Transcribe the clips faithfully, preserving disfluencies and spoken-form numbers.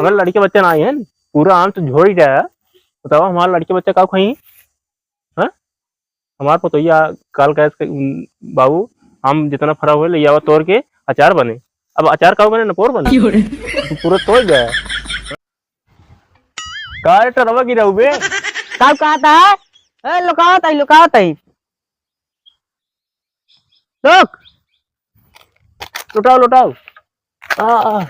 अगर लड़के बच्चे ना आई हैं, पूरा आम तो झोर ही गया है। बताओ, हमारा लड़के बच्चे का खाई? हाँ? हमार पतोहिया काल कहे कि, "बाबू, आम जितना फरा हुआ ले आवा तोड़ के अचार बने।" अब अचार का बने, न पोर बने? क्यों रे? तू पूरा तोड़ गया। का रे टरवा गिराऊ बे? का कहता है? ए, लुकावत आई, लुकावत आई। लोग, लुटाओ, लुटाओ। आ, आ।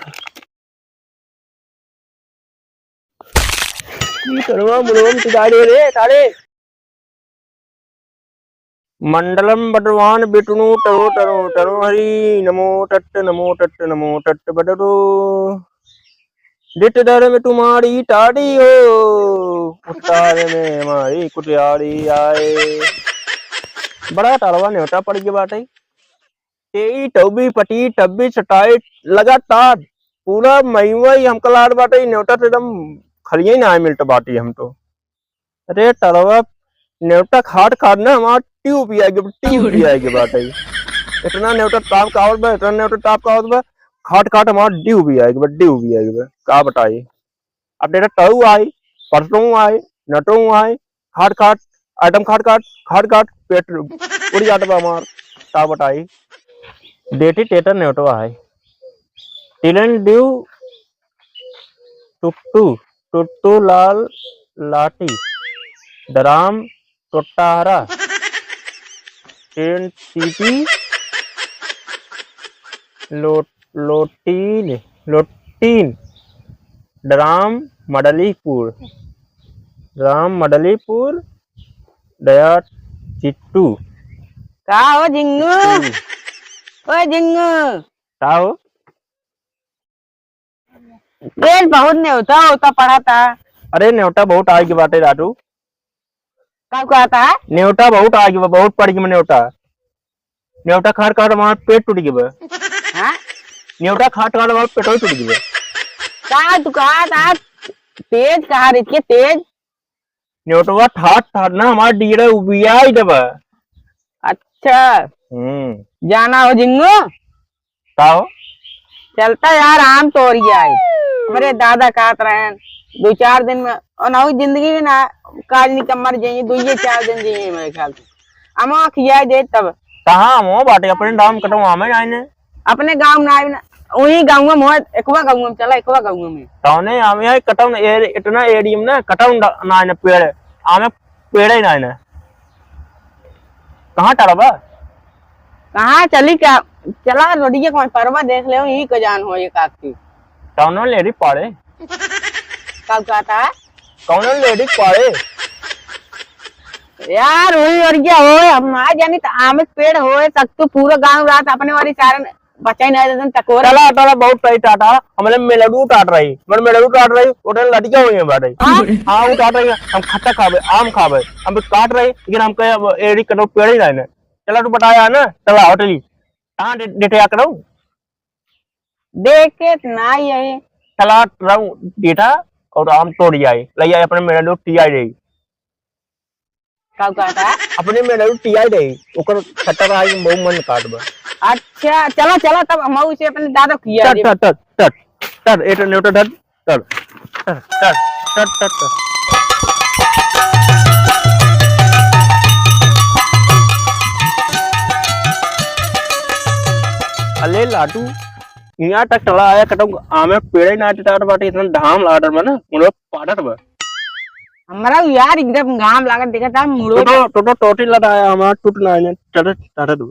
ई टरवा मुड़वा में गाड़ी रे, साले। मंडलम बटवान बिटुनु टरो टरो टरो हरि नमो टट्ट नमो टट्ट नमो टट्ट बडरो। डिट दर में तुम्हारी टाड़ी हो, उतारे में हमारी कुटियाड़ी आए। बड़ा टालवा नेवता पड़ गया बाटे। तेई टौबी पटी टब्बी सटाई लगातार पूरा महीना ही हमका लाड बाटे, ई नेवता से एकदम खलिया ही ना मिलत बाटी हम तो। अरे टरवा, नेवटा खाट खाट ना हमार ट्यूब पिया के, ट्यूब पिया के बाटे। इतना नेवटा ताप का आवत बा, इतना नेवटा ताप का आवत बा, खाट खाट हमार ड्यू पिया के बा, ड्यू पिया के बा। का बताई? अब डेटा टऊ आई, परसों आई, नटों आई, खाट खाट, आइटम खाट खाट, खाट खाट, पेट उड़ जात बा हमार। का बताई? डेटी टेटर नेवटवा आई। टिलन ड्यू टुट्टू, टुट्टू लाल लाठी, डराम टोटाहरा, टेन टीटी, लो-, लोटीन, लोटीन, डराम मडलीपुर, डराम मडलीपुर, डया चिट्टू। का हो झिंगू? चिट्टू। ओ झिंगू। का हो? ए, बहुत नेवता होता पड़ा था। अरे, नेवता बहुत आगे बाटे लाडू। का कहता है? नेवता बहुत आगे बा, बहुत पड़ गई नेवता। नेवता खाट खाट हमार पेट टूट गई बा। हाँ? नेवता खाट खाट हमार पेटो टूट गई बा। का तू कहा था? तेज कहा रे, के तेज? नेवटवा ठाट ठाट ना हमार डीड़ा उबियाई देबा। अच्छा। हम्म। जाना हो झिंगू? का हो? चलता यार, आम तोड़ आए। हमरे दादा कहत रहन, दो चार दिन में, और ना हुई जिंदगी में ना, काज नहीं कम मर जाइए, दो ये चार दिन जाइए मेरे ख्याल से। अमा खिया दे तब। कहाँ अमवा बाटे? अपने दाम कटवा में आए ने। अपने गाँव में आए ना, वही गाँव में हो, एकवा गाँव में चला, एकवा गाँव में। तौने आमे है कटौन एर-, इतना एरिया में ना कटौन डा-, ना है ना पेड़, आमे पेड़ ही ना है ना। कहाँ टरबा? कहाँ चली क्या? चला रोडिया कौन परवा देख ले, यही को जान हो ये काकी। तौनो लेडी पाड़े। का कहता है? कौनो लेडी पाड़े। यार, वही और क्या हो, हम ना जानी तो आमे के पेड़ होए, तक तो पूरा गाँव रात अपने वाली सारन बचाई ना देतन, टकोर। चला, चला, बहुत सही टाटा। हमरे मेलडू टाट रही, हमरे मेलडू टाट रही, उठे लड़कियां हुई हैं बाटे। हाँ? हाँ, वो टाट रही है, हम खट्टा खाबे, आम खाबे, हम काट रही, लेकिन हम कहे, अब एड़ी कटो पेड़ ही ना है ना। चला, तू बताया है ना, चला, होटली। कहाँ डे-, डेटे आ करो? देखे त ना यही। चला, रहू डेटा और आम तोड़ जाए, ले जाए अपने मेलडू टिया रही। का कहता है? अपने मेहरारू टिया रही, ओकर खट्टा रहा कि बहुत मन काट बा। अच्छा, चला, चला, तब हम उसे अपने दादा किया टट, रे। टट, टट, टट, टट, ए टट, नेवटा टट, टट, टट, टट, टट, टट। अले लाटू, यहाँ तक चला आया, कटो आमे पेड़े ना टिटाट बाटे, इतना धाम लाटत बा ना, मुड़ो पाटत बा। हमरा यार एकदम घाम लागत, देखत आ मुड़ो। टोटो, टोटो टोटी लदाया हमार, टूट ना आने, टटत, टटत।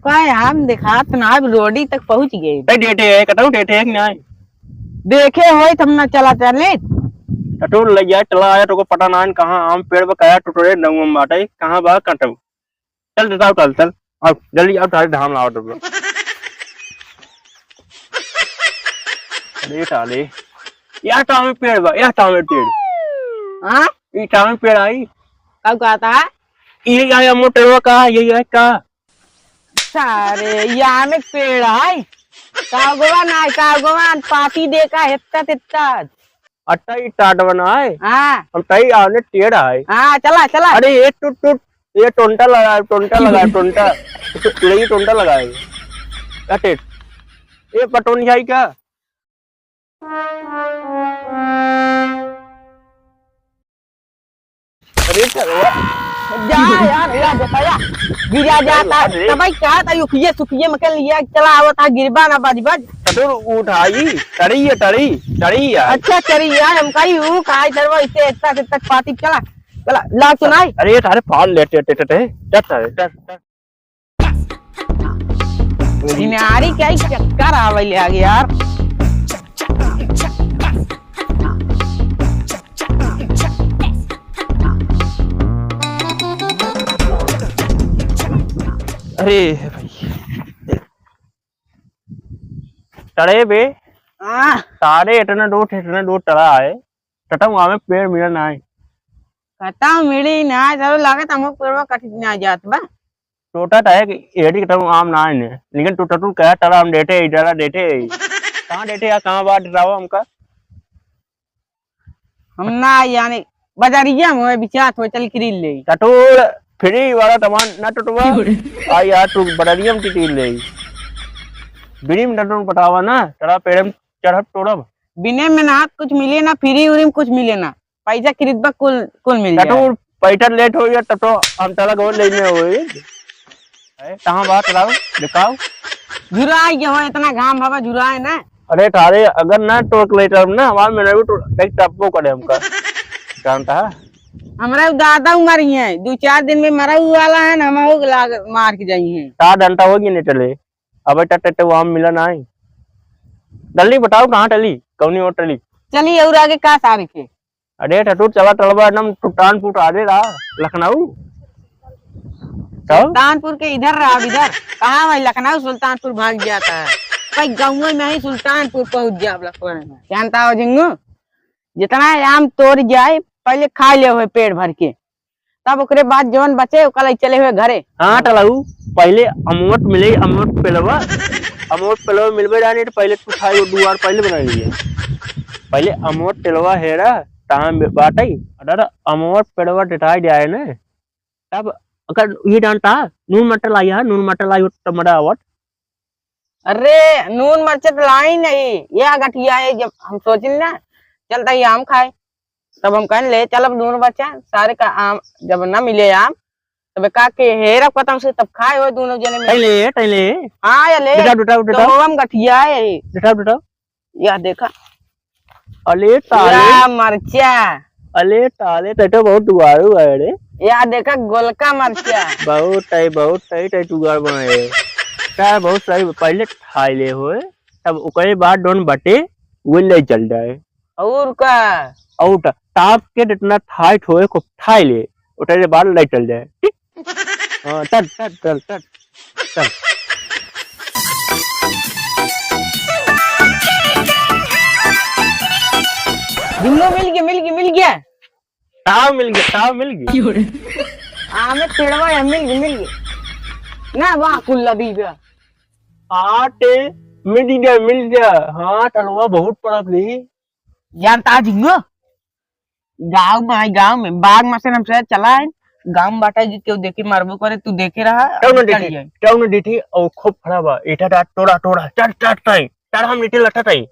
का हम देखात ना, अब रोडी तक पहुँच गए। ए, डेटे है, कटाऊ डेटे है कि ना? देखे होई त हम ना चला चले। टटू ले जाए, चला आया, तोको पता ना है कहाँ आम पेड़ पे काया टुटोरे नौम बाटे, कहाँ बा कटाऊ? चल, चल, चल, चल, चल। आओ, जल्दी आओ, तारे धाम लाओ डब्बा। अरे साले, यह टामे पेड़ बा, यह टामे पेड़। हाँ? ये टामे पेड़ आई। कब कहता है? ये आया मोटरवा का, ये है का? सारे, ये आमे के पेड़ आई। कागवा ना, कागवा, पाती देखा, हेत्ता, तेत्ता। अट्टा ई टाट बना है। हाँ। हम तई आने टेढ़ है। हाँ, चला, चला। अरे, ये टुट, टुट, ये टोंटा लगा, टोंटा लगा, टोंटा। ये टोंटा लगा है। क्या टेढ़? ये पटोन जाई क्या? ए, चलो। जा यार, या देखा या। गिरा जाता। अरे। तब भाई कहा था, युकिये सुकिये में के लिए चला आवता, गिरबा ना बज बज। तो उठाई, टड़ी है, टड़ी, टड़ी है। अच्छा, टड़ी है, हम कही हूँ, कहा इधर वो इतने इतना से तक पाती चला, चला, ला तो नहीं। अरे, तारे फाड़ लेते, टे, टे, टे, डर, डर, डर। इनारी क्या ही चक्कर आवे ले आगे यार। अरे भाई, टड़े बे। हाँ। सारे इतना डोट, इतना डोट टड़ा है। टटा वहाँ में पेड़ मिला ना है। कटा मिली ना, चलो लागत हमको पेड़वा कट ना जात बा। टोटा टा है कि एड़ी कटा आम ना है ने। लेकिन टोटा टू कह टड़ा हम डेटे ही, टड़ा डेटे ही। कहाँ डेटे या कहाँ बात डरावा हमका? हम ना, यानी, बजरिया में होए, बिचात होए, चल किरिल ले। टटोल, फ्री वाला सामान ना टुटवा। क्यों रे? आ यार, तू बजरिया में टिटिल ले। बिनी में टटोल पटावा ना, चढ़ा पेड़े में चढ़ब तोड़ब। बिने में ना कुछ मिले ना, फ्री उरी में कुछ मिले ना। पैसा खरीदबा कुल, कुल मिल जाए। टटोल, पैसा लेट हो गया, तब तो हम चला गो लेने होए। ए, कहाँ बात लाओ, दिखाओ। झुराए के हो, इतना घाम बाबा, झुराए ना। अरे तारे, अगर ना टोक ले तब ना, हमार में नहीं तो देख टप्पो करे हमका। जानता है? हमरा दादा मरी है, दो चार दिन में मरा हुआ वाला है ना, हम हो लाग, मार के जाई है। सात घंटा हो गई नहीं चले, अब टट टट वो आम मिला ना है। जल्दी बताओ कहाँ टली, कौनी ओर टली? चलिए और आगे का सारे के। अरे ठठुर चला टलवा एकदम सुल्तानपुर आगे रहा, लखनऊ। तो? सुल्तानपुर के इधर रहा, इधर। कहाँ भाई लखनऊ सुल्तानपुर भाग जाता है? भाई गाँव में ही सुल्तानपुर पहुँच जाब लखनऊ में। जानता हो झिंगू? जितना आम तोड़ जाए, पहले खा ले हुए पेट भर के। तब ओकरे बाद जौन बचे, ओका ले चले हुए घरे। हाँ, टलऊ, पहले अमवट मिले, अमवट पेलवा। अमवट पेलवा मिलबे जाने तो पहले तू खाए, वो दुआर पहले बना लिए। पहले अमवट पेलवा हेरा, तहाँ बे-, बाटई। अगर अमवट पेलवा टिटाई जाए ने, तब अगर ये जानता, नून मटर लाई है, नून मटर लाई हो, टमाटर आवत। अरे, नून मरचा तो लाई नहीं, ये गठिया है। जब हम सोचिन ना, चलता ही आम खाए, तब हम कहन, "ले चल, अब नून मरचा, सारे का आम, जब ना मिले आम, तब का के हेरा पतंग से तब खाए हो दोनों जने में।" तैं ले, तैं ले। हाँ, या ले। बेटा, बेटा, बेटा। तो हम गठिया है। बेटा, बेटा। या देखा। अले ताले। या मरचा। अले ताले, तै तो बहुत दुआरू है रे। या देखा गोलका मरचा। बहुत टाइट, बहुत टाइट, टाइट जुगाड़ बनाए। का बहुत सही, पहले खाई ले होए, तब ओकरे बाद जौन बटे, वो ले चल जाए। और का? और टा-, टाप के जितना टाइट होए, खूब खाई ले, उतरे बाद ले चल जाए, ठीक? हाँ, चल, चल, चल, चल, चल। बिल्लो मिल गया, मिल गया, मिल गया। ताव मिल गया, ताव मिल गया। क्यों रे? आमे पेड़वा है, मिल गया, मिल गया। ना, वाह, कुल्ला दी गया। आटे, मिल गया, मिल गया। हाँ, टलवा बहुत पड़ा ली। जानता झिंगो? गाँव में आई, गाँव में बाग में से हम से चला है, गाँव में बाटा जी केहू देखे मारबो करे, तू देखे रहा, तब न चढ़ डिठी, जाए। तब न डिठी, और खूब खड़ा बा, इठा टा, टोड़ा, टोड़ा, चढ़, चढ़, चढ़, चढ़, हम इठे लठा ताई।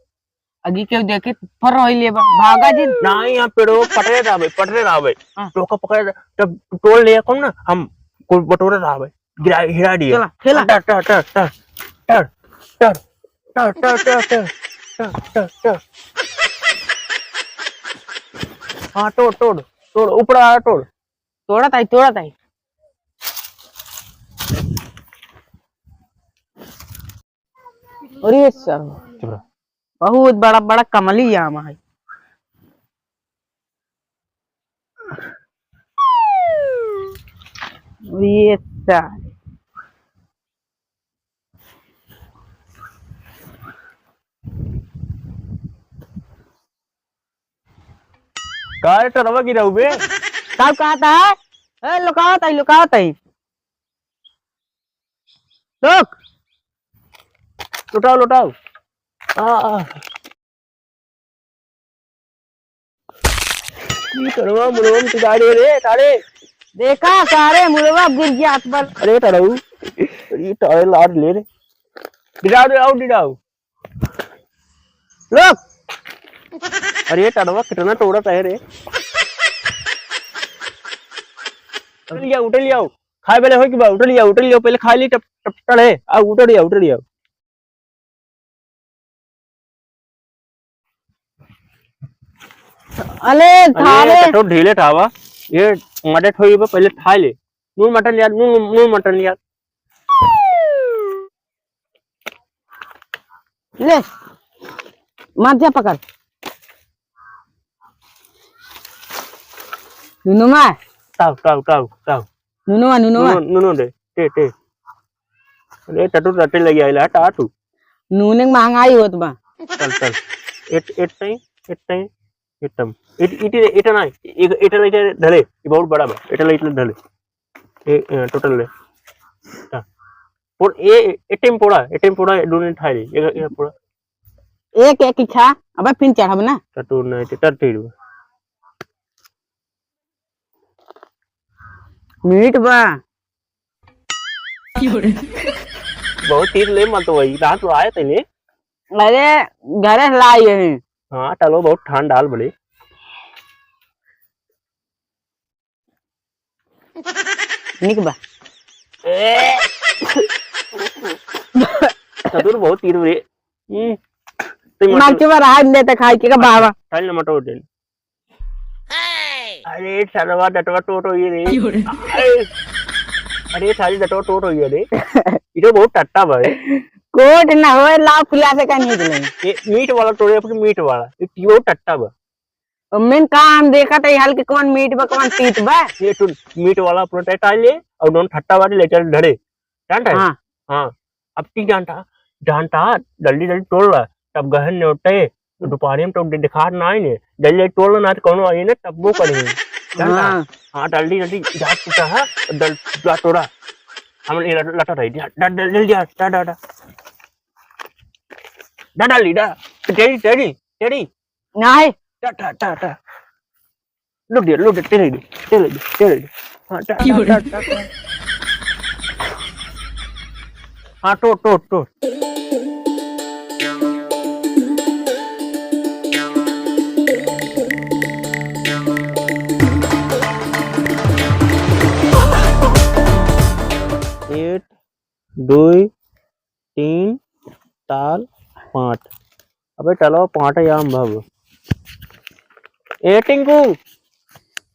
अगी केहू देखे, फर रही ले बा, भागा जी। नहीं, यहाँ पेड़ो पटरे रहबे, पटरे रहबे। हाँ। टोका पकड़े, तब टोल ले कौन ना, हम कुल बटोरे रहबे। गिरा, हिला दिए। चला, खेला। टर, टर, टर, टर। हाँ, तोड़, तोड़, तोड़, ऊपर आ, तोड़। तोड़ा ताई, तोड़ा ताई। अरे सर, चुप रह। बहुत बड़ा, बड़ा कमली आम है। ये सारे। का रे टरवा गिराऊ बे? तब कहा था? ए, लुकावत आई, लुकावत आई। लोग। लुटाओ, लुटाओ। आ, आ। ई टरवा मुड़वा में टिका दे रे, तारे। देखा सारे मुड़वा गिर गया हाथ पर। अरे टरऊ, ई टरे लार ले रे। डिडाओ, डिडाओ, डिडाओ। लोग। अरे टरवा कितना तोड़ा है रे। उठे लिया, उठे लिया। खाए वाले हो कि बा? उठे लिया, उठे लिया, पहले खा ली, टप, टप, टड़े। आ, उठे लिया, उठे लिया। अले, अरे, थारे। कटो ढीले ठावा। ये मटे ठोई बा, पहले ठा ले। नून मटन यार, नून, नून मटन यार। ले, मार जा पकड़। नुनुमा। टाव, टाव, टाव, टाव। नुनुमा, नुनुमा। नुनु, नुनु दे, टे, टे। अरे, टटू टटे लगी आइला, टाटू। नूने के महंगाई होत बा। चल, चल। Eight, eight time, eight time. एकदम। एट, एट, एट ना, एक, एट ना, एट धले, ये बहुत बड़ा बा। एट ना, एट धले। ए, ए, टोटल ले। हाँ। पोड़, ए, ए टाइम पोड़ा, ए टाइम पोड़ा, दोनों ठाई ले। एक, एक पोड़ा। एक, एक ही खा, अबे फिर चढ़ब ना। तो तू नहीं, तो चढ़ ठीक बा। मीठ बा। बहुत तीर ले मत वही, रात को आए थे ले। अरे, घरे से लाई है। हाँ, चलो, बहुत ठंड डाल बड़े। निक बा। चतुर बहुत तीर रे। हम्म। ते मत मार के बा, राहत देते खाए के का बाबा। खाई ना मटो दे। अरे, सरवा डटवा टोट होई रे। क्यों रे? अरे, अरे, सारी डटवा टोट होई रे। ई तो बहुत टट्टा बा रे। कोट ना होए, लाव फुला से का निकले। ये मीट वाला टोड़े, अपनी मीट वाला। ये बहुत टट्टा बा। मेन का हम देखत है, हल के कौन मीट बा, कौन तीत बा। ये तो मीट वाला अपना टटा ले, और दोनों ठट्टा वाले ले चल धरे। जानता है? हाँ। हाँ। अब तीन जानता, जानता, जल्दी जल्दी तोड़ ला, तब गहन ने उठे, तो दोपहर में तो दि-, दिखा ना आए ने, जल्दी जल्दी तोड़ ला ना, तो कौनो आई ने, तब वो करेंगे। जानता? हाँ। हाँ, जल्दी जल्दी, जा टूटा है, दल, जा तोड़ा। हम ये लट-, लटा रही, जा, डा, डा, जल्दी जा, डा, डा, डा। डा, डाली, डा, तेरी, तेरी, तेरी। नहीं। टा, टा, टा, टा। लुट दिया, लुट दिया, तेरे दे, तेरे दे, तेरे दे। हाँ, टा, टा, क्यों रे? टा, टा, टा। हाँ, टोट, टोट, टोट। एक, दुई, तीन, ताल, पाँच। अबे टलवा पाँच है, आम बाबू। ए टिंकू,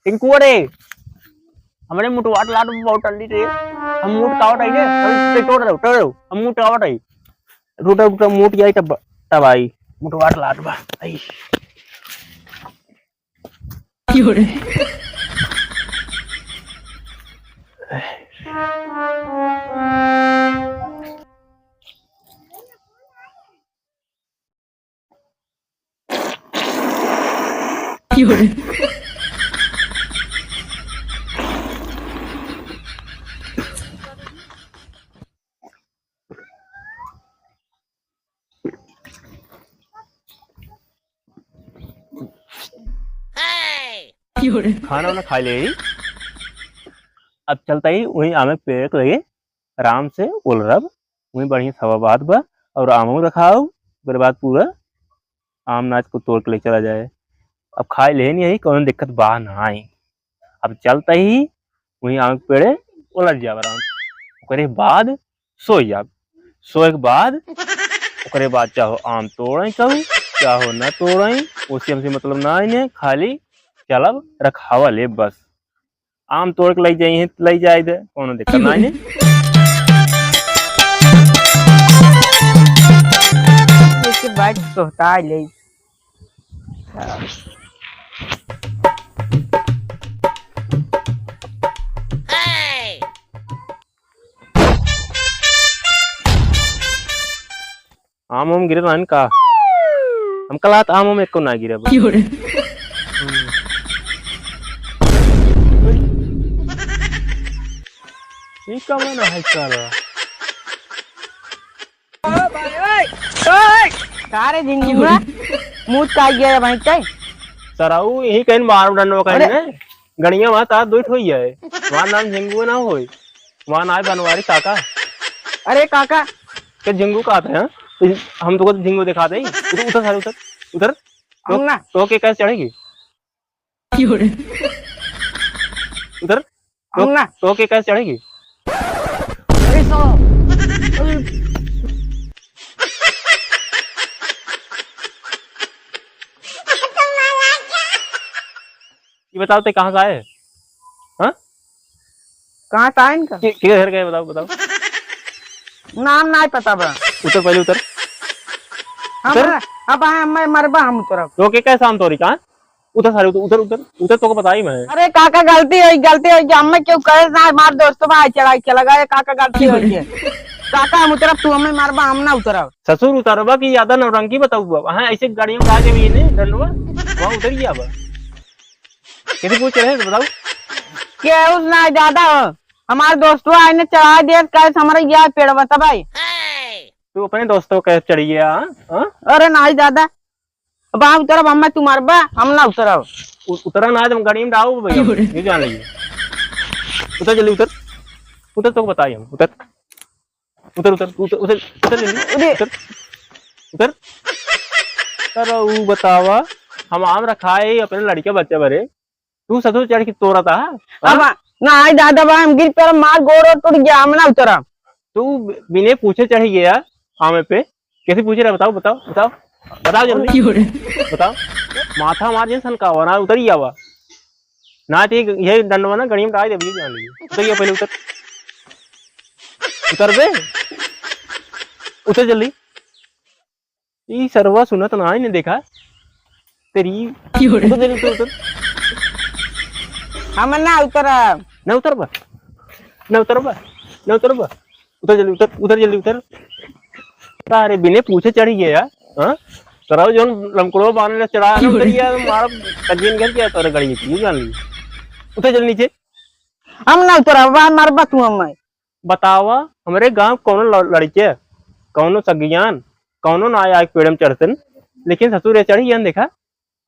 टिंकू अरे, हमरे मुटवाट लाट बहुत टल्ली रे। हम मुट कावट आई रे, अरे तोड़ दो, तोड़ दो। हम मुट कावट आई। रूटा रूटा मुट जाई तब, तब आई। मुटवाट लाट बा। आई। खाना वाना खा ले ही। अब चलता ही वहीं आमे पेड़ के लगे आराम से ओलरब, वहीं बढ़िया सवा बात बा और आमो रखाओ, ओकरे बाद पूरा आम नाच को तोड़ के ले चला जाए। अब खाए लेन यही कौनो दिक्कत बा नाई। अब चलता ही वहीं आम के पेड़े ओलर जाब आराम। ओकरे बाद सोए जाब। सोए के बाद, ओकरे बाद चाहो आम तोड़े कहू, चाहो न तोड़े, ओसे हमसे मतलब ना आइने, खाली चलब रखावा ले बस। आम तोड़ के लई जाई हैं, लई जाए दे, कौनो दिक्कत ना है। इसके बाद सोहता ले। आम वाम गिरे रहन का? हम कल आत आम वाम एको ना गिरे बा। क्यों रे? हम्म। ई कवन है साला? का रे झिंगुआ? मुंह का गया भाई तै? सराऊ यही कहीं मार डंडवा कहीं अरे। ने। गड़िया वहाँ तार दुई ठोई है। वहाँ नाम झिंगुआ ना होई। वहाँ नाम बनवारी काका। अरे काका। के झिंगू का आते हैं? हम तो झिंगू दिखाते ही। उधर, उधर सारे उधर, उधर। तो, हम ना। तो के कैसे चढ़ेगी? क्यों रे? उधर। तो, हम ना। तो के कैसे चढ़ेगी? अरे सो। ये बताओ, ते कहाँ से आए? हाँ? कहाँ से आए इनका? के, के घर गए, बताओ, बताओ। नाम नाहीं पता बा। उतर, पहले उतर। हम उतर। अब आए, हमें मरबा, हम उतरब। तो के कैसे हम तोरी कहाँ? उतर सारे, उतर, उतर, उतर, उतर, तोको बताई मैं। अरे काका, गलती होई, गलती होई, हमें क्यों कहे ना, हमार दोस्त भाई चढ़ाई चला गए, काका गलती होई है। काका हम उतरब, तू हमें मारबा, हम ना उतरब। ससुर उतरबा कि ज्यादा नौटंकी बताऊ अब। हाँ, ऐसे गाड़ियों में आ गए ये ने, डंडवा, वहाँ उतर गया अब। कैसे पूछ रहे हैं, बताओ। केहू ना ज्यादा हो, हमार दोस्तवा आइने चढ़ा दे, कहे से हमारा यह पेड़ बता भाई। तू अपने दोस्तों के चढ़िए, हाँ? हाँ? अरे नाहीं दादा, अब हम उतरब, हमें तू मारबा, हम ना उतरब। उ-, उतरा ना, तुम गाड़ी में डाओ भैया, ये जान लीजिए। उतर जल्दी, उतर। उतर, तो बताई हम, उतर। उतर, उतर, उतर, उतर, उतर जल्दी, उतर। उतर। उतर। सर, ऊ बतावा, हम आम रखाए अपने लड़के बच्चे बरे, तू ससुर चढ़ के तोरा था, हाँ? अब नाहीं दादा, बा हम गिर पर मार गोड़ टूट गया, हम ना उतरब। तू बिने पूछे चढ़ गया आमे पे, कैसे पूछ रहा? बताओ, बताओ, बताओ, बताओ जल्दी। क्यों रे? बताओ। माथा मार जिन सन का हुआ ना, उतर ही आवा। ना तो ये, ये डंडवा ना गड़ी में डाल दे, अभी जान लीजिए। उतर गया पहले, उतर। उतर बे। उतर जल्दी। ई सरवा सुनत ना, इन्हें देखा। तेरी। क्यों रे? उतर जल्दी, उतर, उतर। हम ना उतरब। ना उतरबा? ना उतरबा? ना उतरबा? उतर जल्दी, उतर, उतर जल्दी, उतर। अरे बिने पूछे चढ़ गया यार, हाँ? तोरा जौन लमकड़ो बांधले चढ़ा है ना, उतर गया, मारा कजियन घर गया तोरे गाड़ी में, यू जान ली। उतर जल्दी नीचे। हम ना उतरब, वहाँ मरबा तू हमें। बतावा, हमरे गाँव कौनो ल-, लड़के, कौनो सगियान, कौनो ना आए पेड़ में चढ़तन, लेकिन ससुर ये चढ़ी गया, देखा।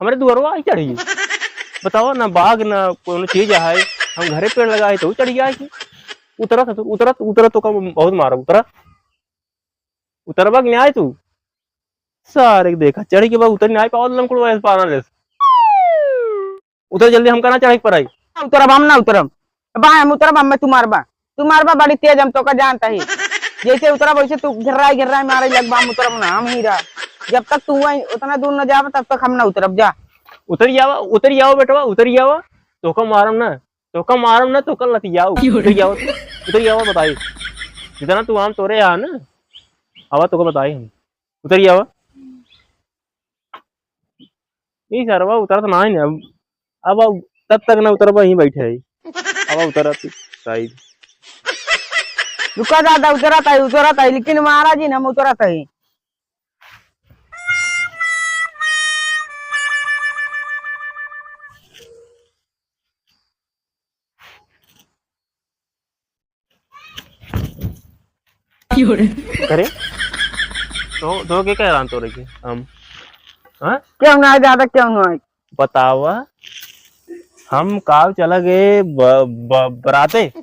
हमरे दुआरवा आई चढ़ी। बताओ ना, बाघ ना कोनो चीज है, हम घरे पेड़ लगाए तो चढ़ गया है कि? उतरा ससुर, उतरा, उतरा तो का बहुत मारा, उतरा। उतरबा कि नहीं आए तू? सारे के देखा, चढ़ी के बाद उतर नहीं आए, पावल लमकड़ो ऐसे पाना लेस। उतर जल्दी, हमका ना चढ़े के पड़ाई। उतरब, हम ना उतरब। बा, हम उतरब, हमें तू मारबा। तू मारबा बड़ी तेज, हम तोका जानता ही। जैसे उतरब, वैसे तू घिर्राई, घिर्राई मारे लगबा, हम उतरब ना, हम ही रह। जब तक तू वहीं उतना दूर न जाबा, तब तक हम ना उतरब, जा। उतर जावा, उतर जावा बेटवा, उतर जावा। तोका मारम ना, तोका मारम ना, तोका लतियाऊ। क्यों रे? उतर जावा तू, उतर जावा, बताई। जितना तू आम तोरे यहाँ ना, आवा तोका बताई हम। उतर जावा। ई सरवा उतरत ना है ना, अब, अब, अब तब तक ना उतरबा, यहीं बैठे है। अब उतरत साइड। रुका दादा, उतरत है, उतरत है, लेकिन महाराज जी, हम उतरत है। क्यों रे? करे? तो, तो के कह रहा तो रही हम? हाँ? क्यों ना ज्यादा, क्यों ना? बतावा, हम काव चला गए ब-, ब-, बराते,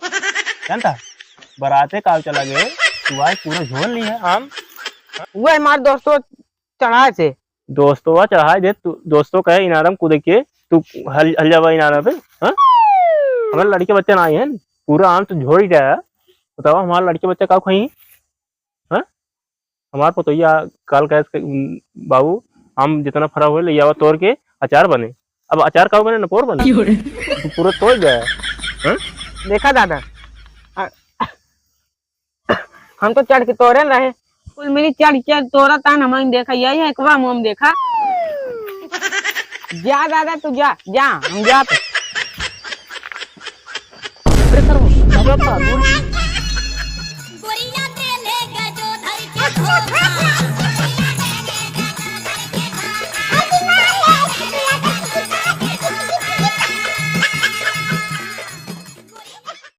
जानता? बराते काव चला गए, तू आज पूरा झोल नहीं है हम। वो हमारे दोस्तों चढ़ाए थे। दोस्तवा चढ़ाए दे, तू, दोस्तों कहे इनारम कूदे के, तू हल, हल जावा इनारम पे, हाँ? हमारे लड़के बच्चे ना आए हैं, पूरा आम तो झोड़ ही जाया। बतावा, हमारे लड़के बच्चे का खाई, हाँ? हमार पतोहिया काल कहे, "बाबू, आम जितना फरा हुए, ले आवा तोड़ के, अचार बने।" अब अचार का बने, न पोर बने? क्यों रे? तू पूरा तोड़ गया, हाँ? देखा दादा, आ, हम तो चढ़ के तोड़े रहे, कुल मिली चढ़ के तोड़ा तान, हम देखा, यही है, एक बार मुँह में देखा। जा दादा, तू जा, जा, हम जाते। अरे सर, वो, वो, वो, वो, गोरिया तेले गजो धर के धोखा।